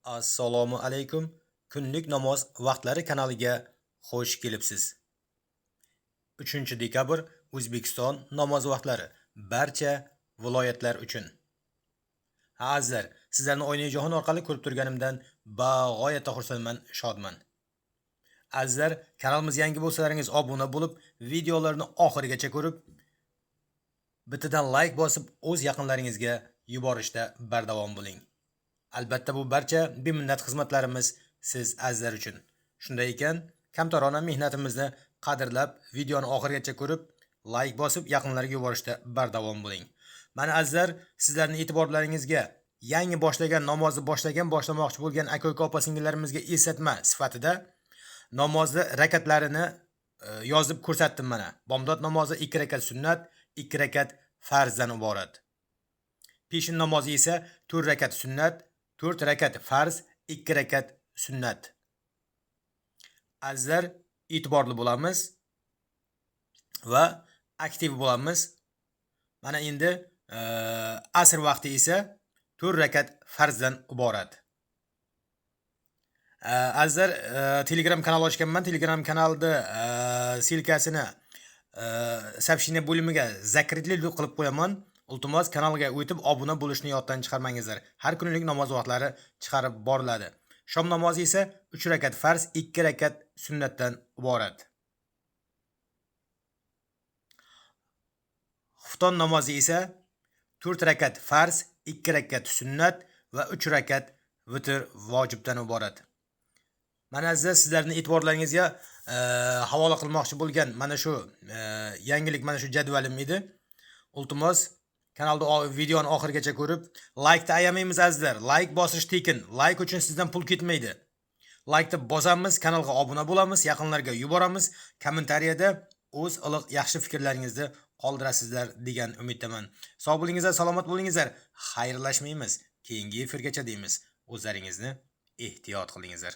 Assalomu alaykum. Kunlik namoz vaqtlari kanaliga xush kelibsiz. 3 dekabr O'zbekiston namoz vaqtlari barcha viloyatlar uchun. Ha, azizlar, sizlarni Oyna jahon orqali ko'rib turganimdan bag'oyatda xursandman, shodman. Azizlar, kanalimiz yangi bo'lsalaringiz obuna bo'lib, videolarni oxirigacha ko'rib, bittadan like bosib, o'z yaqinlaringizga yuborishda bardavom bo'ling. Albatta bu barcha beminnat xizmatlarimiz siz azizlar uchun. Shunday ekan, kamtarona mehnatimizni qadrlab, videoni oxirigacha ko'rib, like bosib, yaqinlarga yuborishda bardavom bo'ling. Mana azizlar, sizlarning e'tiborlaringizga yangi boshlagan, namozni boshlagan, boshlamoqchi bo'lgan aka-uka opa-singillarimizga eslatma sifatida namozni rakatlarini yozib ko'rsatdim mana. Bomdod namozi 2 rakat sunnat, 2 rakat farzdan iborat. Peshin namozi esa 4 rakat sunnat, 4 rakat farz, 2 rakat sunnat. Azizlar, e'tiborli bo'lamiz va aktiv bo'lamiz. Mana endi asr vaqti esa 4 rakat farzdan iborat. Azizlar, Telegram kanal ochganman. Telegram kanalda ссылка sini сообщение bo'limiga закреплить qilib qo'yaman. Iltimos, kanalga o'tib obuna bo'lishni yoddan chiqarmangizlar. Har kunlik namoz vaqtlari chiqarib boriladi. Shom namozi esa 3 rakat farz, 2 rakat sunnatdan iborat. Xufton namozi esa 4 rakat farz, 2 rakat sunnat va 3 rakat vitr vojibdan iborat. Mana azizlar, sizlarning e'tiborlaringizga havola qilmoqchi bo'lgan mana shu yangilik, mana shu jadvalim edi. Iltimos, kanalda videoni oxirigacha ko'rib, like-ni ayamaymiz azizlar. Like bosish tekin. Like uchun sizdan pul ketmaydi. Like-ni bosamiz, kanalga obuna bo'lamiz, yaqinlarga yuboramiz. Kommentariyada o'z iliq yaxshi fikrlaringizni qoldirasizlar degan umiddaman. Sog' bo'lingizlar, salomat bo'lingizlar. Xayrlashmaymiz. Keyingi efirgacha deymiz. O'zlaringizni ehtiyot qilingizlar.